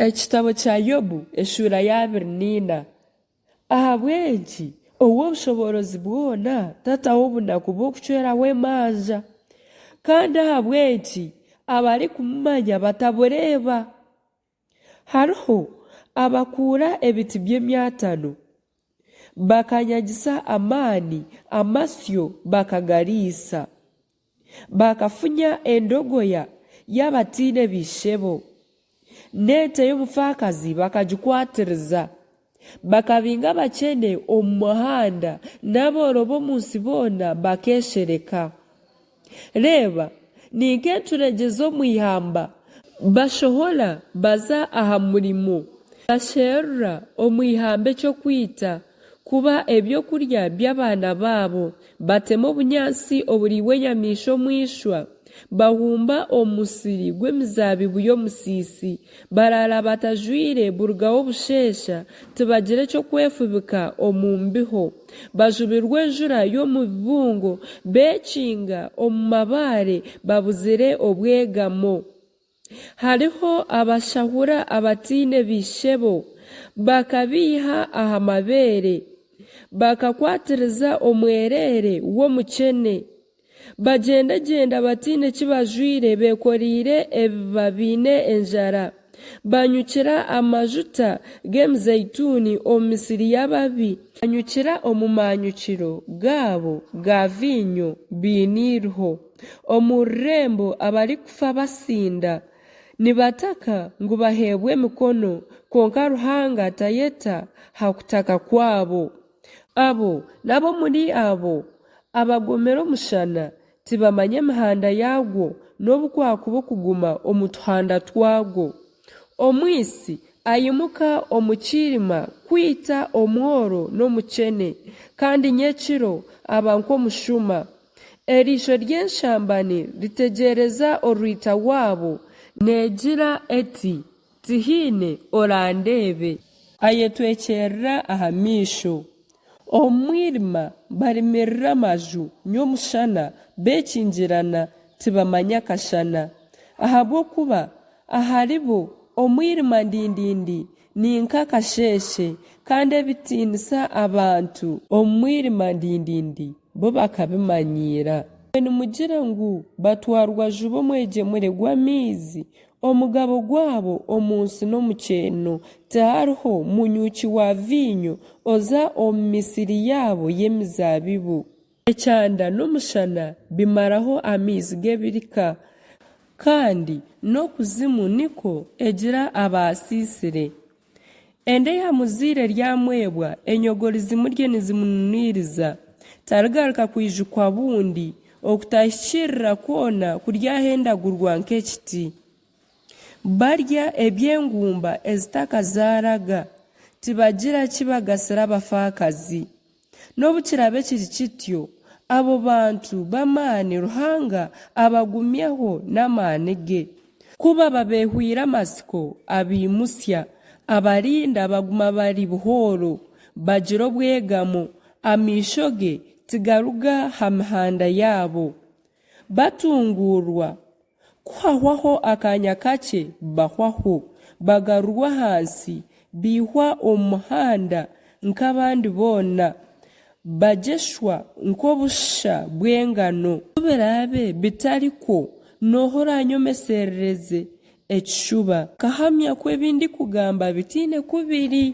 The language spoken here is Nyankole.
Ekitabo kya Yobu eshuura ya 24. Ahabw'enki Ow'obushoboorozi bwona tataho obunaku bw'okucweraho emanja? Kandi ahabw'enki abarikumumanya batabureeba? Hariho abakuura ebiti by'emyatano, bakanyagisa amaani amasyo bakagariisa, bakafunya endogoya y'abataine baishebo, n'ente y'omufaakazi bakagikwatiriza, bakabinga abakyene omu muhanda, n'abooro b'omu nsi boona bakeeshereka. Reeba, ni nk'enturegye z'omu ihamba, bashohora baza aha murimo, basherura omu ihamba eky'okwita kuba eby'okurya by'abaana baabo, batema obunyaatsi oburiibwa enyamaishwa omu ishwa, bahumba omu musiri gw'emizaabibu y'omusiisi, baraara batajwaire burugaho busheesha, tibagira eky'okwefubika omu mbiho. Bajubirwa enjura y'omu bibungo, beekinga omu mabaare babuzire obwegamo. Hariho abashahura abataine baishebo, bakabaiha aha mabeere, bakakwatiriza omwereere w'omukyene. Bagyendagyenda bataine ki bajwaire, beekoreire ebiba baine enjara. Banyukira amajuta g'emizeituuni omu misiri y'ababi. Banyukira omu maanyukiro gaabo ga viinyo baine eiriho. Omu rurembo abarikufa batsinda, nibataka ngu baheebwe emikono, kwonka Ruhanga tayeta ha kutaka kwabo. Abo n'ab'omuri abo abagomera omushana, tibamanya mihanda yaagwo, n'obu kwakuba okuguma omu tuhanda twagwo. Omwitsi aimuka omu kiirima kwita omworo n'omukyene, kandi nyekiro aba nk'omushuma. Eriisho ry'enshambani ritegyereza orwita rwabo, neegira eti, Tihaine orandeebe. Ayetwekyerera aha maisho. Omu mwirima barimirira amaju nyomushana beekingirana tibamanya kashana. Ahabw'okuba aharibo omwirima ndindindi ni nk'akasheeshe, kandi ebitiinisa abantu omu mwirima ndindindi bo bakabimanyiira. Imwe nimugira ngu batwarwa juba omwegyemure gw'amaizi Omugabo gwabo omu nsi n'omukyeeno, tihariho munyuuki wa viinyo oza omu misiri yaabo y'emizaabibu. Ekyanda n'omushana bimaraho amaizi g'ebirika, kandi n'okuzimu nikwo egira abaasiisire. Enda eyamuzaire eryamwebwa, enyogori zimurye nizimununiiriza. Tarigaruka kwijukwa bundi, okutahikiirira kwona kuryahendagurwa nk'ekiti. Barya eby'engumba ezitakazaaraga, tibagira ki bagasira abafaakazi. N'obu kiraabe kiri kityo, abo bantu b'amaani Ruhanga abagumyaho n'amaani ge. Ku baba beehwaire amatsiko, abaimutsya, abarinda baguma bari buhooro, bagira obwegamo, amaisho ge tigaruga ha mihanda yaabo. Batunguurwa, ku hahwaho akaanya kakye bahwaho, bagarurwa ahansi, baihwa omu muhanda nk'abandi boona, bagyeshwa nk'obushusha bw'engano. Ku biraabe bitari kwo, n'oha oraanyomeserereze ekishuba? Nkahamya ku ebi ndikugamba bitaine ku biri.